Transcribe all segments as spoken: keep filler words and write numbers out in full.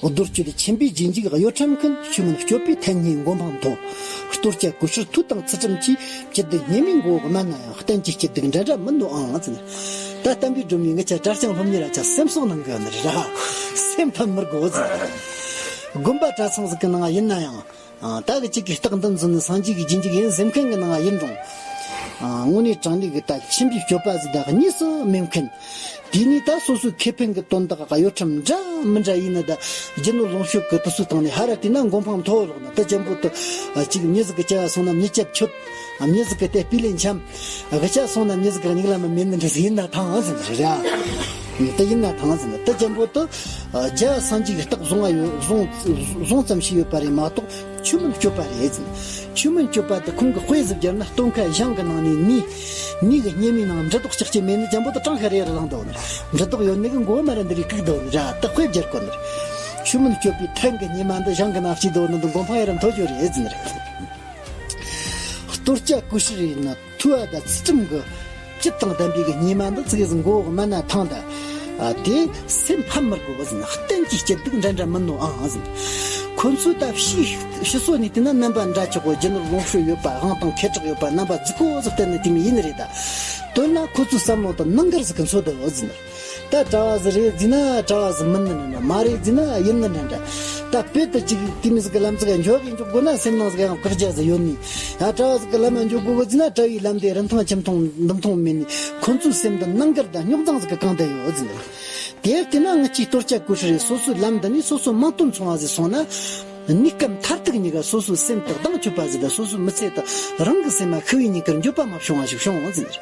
རྡོལ་གཅོད་ཆེན་པོའི་རྗེས་འཇུག་གཡོ་ཁྲམ་མཁན། ཆོས་མིན་སྤྱོད་པའི་ཐལ་སྙེ་མགོ་འཕང་མཐོ། གཏོར་བཅས་ཀུ་ཤུར་མཐུ་དང་ཚུལ་ཁྲིམས་ཀྱིས། སྤྱི་བདེ་ཉེས་མིན་མགོ་བོ་དམན་ན་ཡང་། གཏན་གྱི་སྐྱིད་སྡུག་འདྲ་འདྲ་མིན་ནོ་ཨང་ཟེར། ད་བསྟན་པའི་སྒྲོན་མེ་ངི་ཆ་གྲྭ་རྐྱང་སློབ་གཉེར་ར་ཆ་སེམས་གསོ་གནང་གི་ཡོད་ནི་རེད་ར། སེམས་ཕམ་མི་དགོས་ཟེར། དགོན་པ་གྲྭ་ཚང་ཟིག་གི་ནང་ཡིན་ན་ཡང་། ཨ། ད་གི་གཅིག་གི་རྟགས་འདི་འཛིན་ནི་སངས་རྒྱས་ཀྱི་རྗེས་འཇུག་ཡིན་ཟེར་མཁན་གྱི་ནང་ཡིན་རུང་། ཨ། དངོས་གནས་དྲང་གནས་ཀྱི་ད་ཆེན་པོའི་སྤྱོད་པ་ཟིག་ད་གཉིས་སུ་མེད་མཁན། དེ་ནས་ད་སོ་སོའི་ཁེ་ཕན་གྱི་དོན་དག་གཡོ་ཁྲམ་འདྲ་མི་འདྲ་ཡིན་ན། ད་རྒྱུ་ནོར་ལོངས་སྤྱོད་ཀྱི་དུས་ཚོད་བཏང་ནས་ཧར་ར་བལྟས་ན་མགོ་འཕང་མཐོ་བོ་ལོག་ན། ད་ཅན་པོ་དུ་གཅིག་མྱི་ཟིག་གི་སྐྱ་བ་སོང་ན་མྱི་སྐྱབས་ཆོད། མྱི་ཟིག་གི་དེ་སྤུས་ལེགས་འཆམ། གི་སྐྱ་སོང་ན་མྱི་ཟིག་གི་མྱིག་ལམ་མེད་ནི་འདྲ་ཟིག་ཡིན་ན་ཐང་ཟེར་ནི་རེད་ར། དེ་ཡིན་ན་ཐང་ཟེར་ནི། ད་ཅན་པོ་དུ་རྒྱལ་བ་སངས་རྒྱས་ཀྱི་རྟགས་བཟུང་བ་ཡོད། བཟུང་བཟུང་ཙམ་ཞིག་ཡོད་པ་རེད་མ་གཏོགས། ཆོས་མིན་སྤྱོད་པ་རེད་ཟེར། ཆོས་མིན་སྤྱོད་པ་དེ་ཁོང་གི་དཔེ་ཟིག་སྦྱར་ན། སྟོན་ཁ་ཞིང་གི་ནང་ནས་ནས་ནས་གི་སྙེ་མའི་ནང་འབྲུ་རྡོག་ཅག་ཅིག་མེད་ནི་ཅན་པོ་དུ་གྲངས་ཁ་རེ་རེ་ལངས་འདུག་ནི། འབྲུ་རྡོག་ཡོད་ནི་གི་མགོ་མ་ར་འདི་རིགས་གུག་འདུག་ནི་ར། དུ་དཔེ་སྦྱར་གོ་ནི་རེད། ཆོས་མིན་སྤྱོད་པའི་ཐལ་གྱི་སྙེ་མ་འདི་ཞིང་གི་ནང་སྐྱེས་འདུག་ནི་འདི་མགོ་འཕང་ཡ་ར་མཐོ་རྒྱུ་རེད་ཟེར་ནི་རེད། གཏོར་བཅས་ཀུ་ཤུ་རེ་ཡིན་ན། མཐུ་བ་དང་ཚུལ་ཁྲིམས་ཀྱི་སྤྱི་དང་ལྡན་པའི་གི་སྙེ་མ་འདི་ཙིག་གེ་ཟིག་མགོ་བོ་མ་ན་ཐང་ད། ཨ། དེ་སེམས་ཕམ་མི་དགོས་པ་ཟིན། གཏན་གྱི་སྐྱིད་སྡུག་འདྲ་འདྲ་མིན་ནོ་ཨང་ཟིན། ཁོ་ཚོས་ད་ཕྱི་ཕྱི་སོ་ནས་བལྟས་ན་རྣམ་པ་འདྲ་ཆགས་གོ། རྒྱུ་ནོར་ལོངས་སྤྱོད་ཡོད་པ། དབང་ཐང་ཁེ་གྲགས་ཡོད་པ། རྣམ་པ་རྫིག་པོ་ཟིག་བསྟན་ནས་བལྟས་མི་ཡིན་ནི་རེད་ད། དོན་ལ་ཁོ་ཚོའི་བསམ་བློ་དང་ནང་འགལ་ཟིག་གི་འཚོ་དུ་ཡོད་ཟིན། ད་གྲྭ་བ་ཟིག་རེད་ཟེར་ན་གྲྭ་བ་ཟིག་མིན་ནི་འདྲ་འདྲ། མ་རེད་ཟེར་ན་ཡིན་ནི་འདྲ་འདྲ། ད་དཔེ་དུ་གཅིག་དེ་མི་ཟིག་གི་ལམ་ཟིག་ག་འཇོག་གི་འཇུག་དགོས་ན་སེམས་ནང་ཟིག་ཡང་བཀག་རྒྱ་ཟིག་ཡོད་ནི། ཡ། གྲྭ་བ་ཟིག་གི་ལམ་ལ་འཇུག་དགོས་གི་ཟེར་ན་གྲྭ་བའི་ལམ་དེ་རིན་ཐང་ཆེ་མཐོང་འདུམ་མཐོང་མེད་ནི། ཁོ་ཚོའི་སེམས་འདི་ནང་འགལ་དང་རྙོག་འཛིང་ཟིག་གི་གང་དུ་ཡོད་ཟེར་ནི། དེར་བལྟས་ན་ངི་ཆོའི་གཏོར་བཅས་ཀུ་ཤུ་རེ་སོ་སོའི་ལམ་འདི་ནས་སོ་སོ་མིང་དོན་མཚུངས་པ་ཟིག་སོང་ན། གནས་སྐབས་མཐར་ཐུག་གཉིས་ཀ་སོ་སོའི་སེམས་དེ་གདེང་ཆོད་པ་ཟིག་དང་། སོ་སོའི་མི་ཚེ་དེ་རང་གི་སེམས་མ་ཤི་བའི་གཉིས་ཀར་འགྱོད་པ་མ་བྱུང་བ་ཞིག་བྱུང་ཟིན།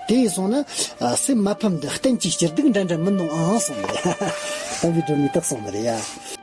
དེ་ཡིན་སོང་ན། ཨ། སེམས་མ་ཕམ་འདི་གཏན་གྱི་སྐྱིད་སྡུག་འདྲ་འདྲ་མིན་ནོ་ཨང་གསུངས་པ་རེད། བསྟན་པའི་སྒྲོན་མེས་རྟགས་གསུངས་པ་རེད་ཡ།